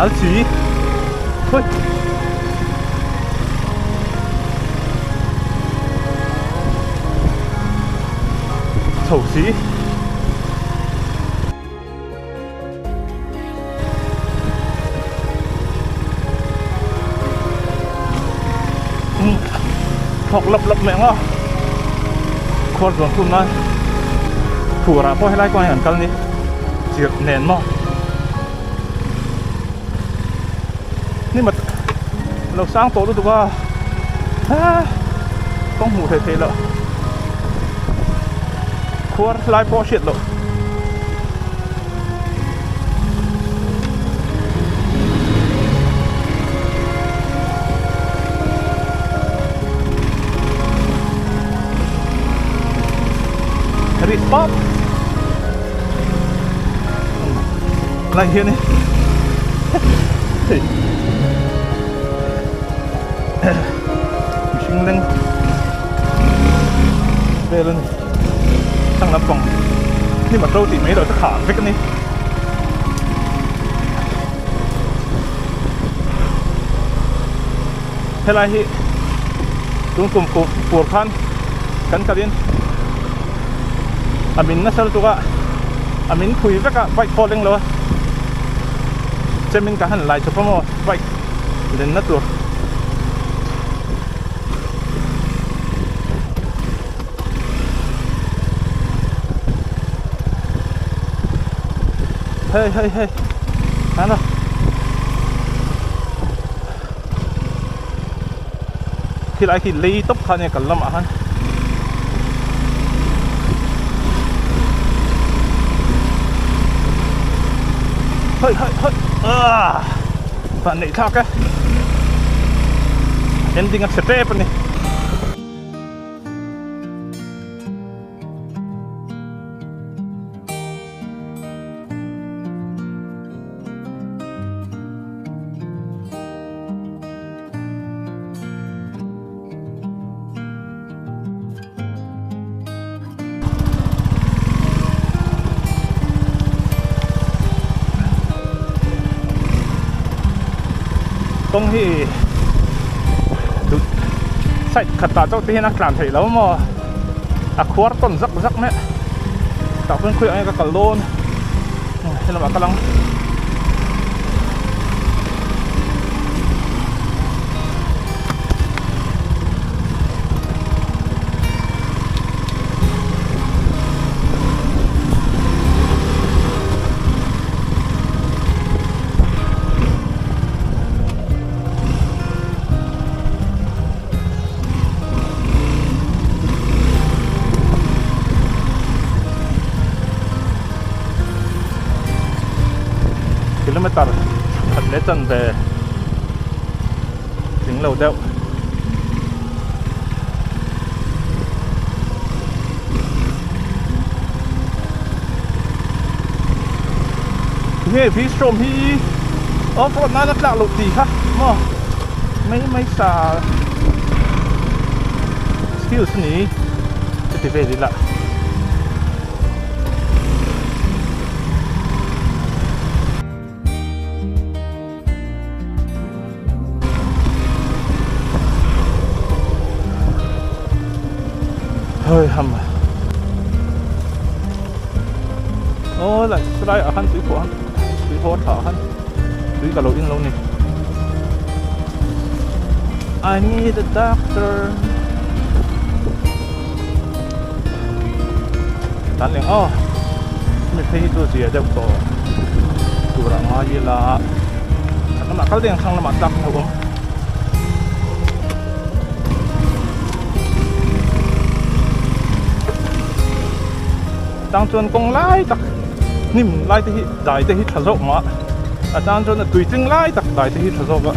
Nal si. Hoi. Chho si. Thawk lap lap mai ang a khuar zuan thum nan phur ah pawh helai kawng hi an kal ni chirh nen maw ni mat lo sang tawh lutuk a kawng hmuh theih theih loh khuar lai pawh hriat loh. Rit pap Lai hian e Mihring leng vel a ni Thlang lampang hnim a to tih mai loh chu khah vek a ni. Helai hi tun kum fur khan kan kalin a min nasa lutuk a, a min phui vek a bike pawh a leng lo a, chemin ka han lai chawp a maw bike lenna tur. Hei hei hei Ano Khilai khi lei tawp kha nia kal lamah khan Hei hei hei Aaa Van neih thlak e Ending a chhe tep a ni. Kawng hi side khatah chauh te hian a tlan theih lo maw a khuar tawn zak zak mai a tah chuan khawiah nge ka kal dawn helamah ka lang. Kilometer khat leh chanve tling lo deuh. Nge V-Strom hi off road nana tlak loh tih kha maw mai mai sa skills a ni heti vel ila. Hei ham Aw lai chulai ah khan tui pawh han tui haw thla ah khan tui ka lo in lo ni I need a doctor Tan leng aw mi phei hi chu zia deuh tawh tur ah ngai ila chhak lamah kal deuh ang thlang lamah tlak hlauh awm. Tang chuan kawng lai tak hnim lai te hi dai te hi tha zawk mah a tan chuan a tuitling lai tak dai te hi tha zawk a.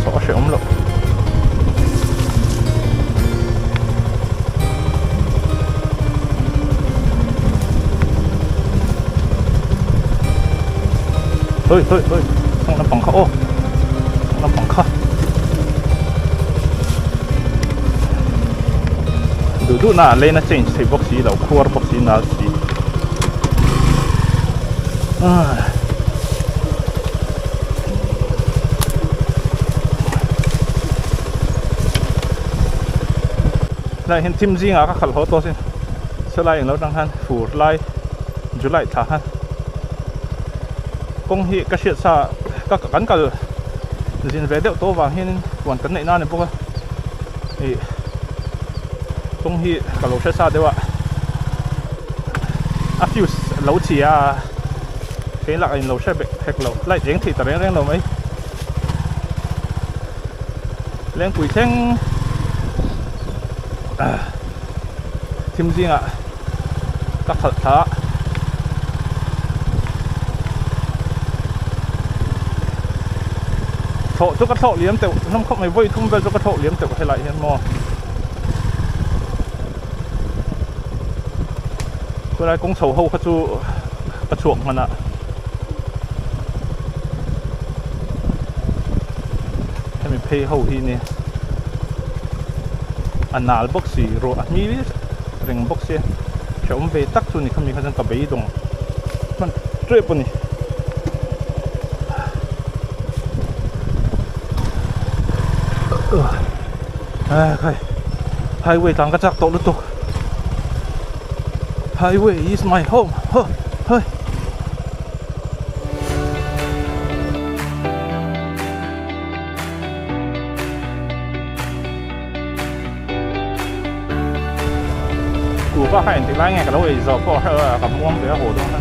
Saw a hrehawm loh. Hoi hoi hoi thlang lampang kha aw thlang lampang kha duh duh na ah lane a change thei bawk si lo khuar bawk si nal si. Helai hian thim zingah ka khalh haw tawh sin sawlai englo atang khan fur lai July thla khan kawng hi ka hriat sa ka kan kal zin ve deuh tawh avang hianin huan kan neih nan a ni bawk a ih kawng hi ka lo hre sa deuh a a fuse lo chhia a kei lakah in lo hre bek hek lo light eng thei ta reng reng lo mai lengpui thleng thim zingah ka khalh thla a. Thlawh chu ka thlawh liam teuh hlawm khawp mai vawi thum vel chu ka thlawh liam teuh helaiah hian maw khawilai kawng chho ho kha chu ka chhuak hman a hemi phei ho hi ni a nal bawk si ruah a hmi reng bawk sia hrehawm ve tak chu ni khami kha chuan ka beidawng hman tep a ni. Highway tlang ka chak tawh lutuk highway is my home ho hoi. Kuhva kha engtik lai nge ka lo ei zawh pawh a ka muang ve a haw dawn a.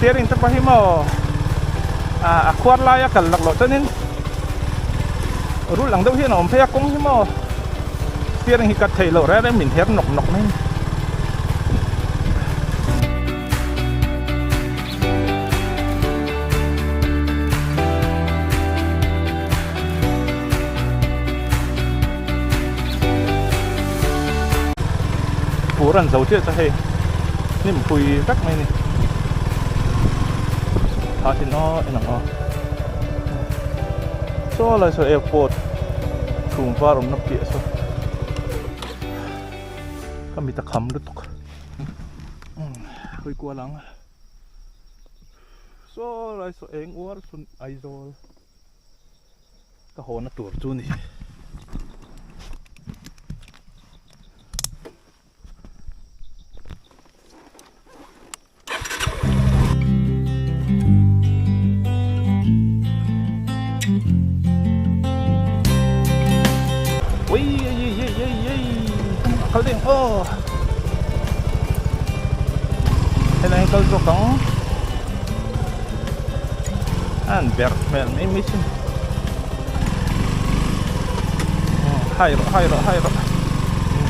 Steering te pawh hi maw a khuar laia kal laklawh chuanin rul ang deuh hian a awm phei a kawng hi maw. Steering hi cut theih loh reng reng min her nawk nawk mai a ni. Fur an zo chiah chu hei hnim phui vek mai a ni. Tha thin aw en ang aw. Saw lai saw airport chhung var awmna piah saw ka mit a kham lutuk hawi kual ang saw lai saw eng uar chhun Aizawl ka haw na tur chu ni. Ui ei ei ei ei ei kal ding aw helai hi kal zawk ang a an berh hmel mai mai sin hai rawh hai rawh hai rawh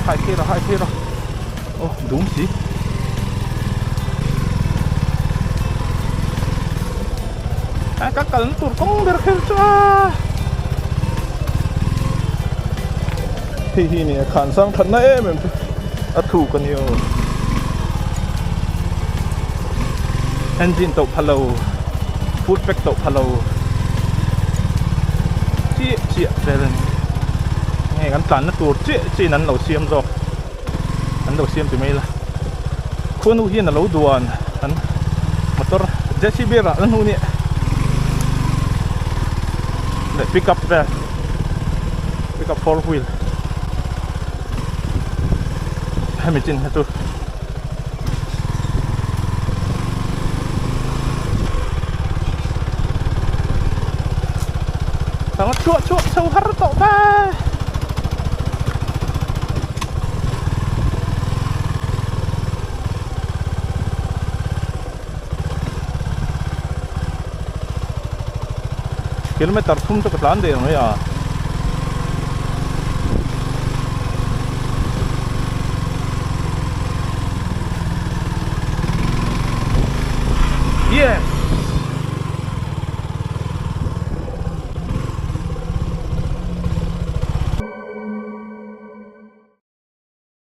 hai phei rawh hai phei rawh. Aw dum si. A ka kalna tur kawng ber kher chu a. Hei hi nia khan sang thatna em em chu a thuk a ni aw. Engine tawh pha lo foot pack tawh pha lo chiah chiah vel a ni. Nge kan tlanna tur chiah chiah in an lo siam zawk. an lo siam ti mai la khuanu hian a lo duan an motor J C B rah na hnu nia leh pick up vel pick up four wheel hemi chin hi chu thang chhuah chhuah chho har tawh ta. Kilometer thum chu ka tlan der mai a. Yes!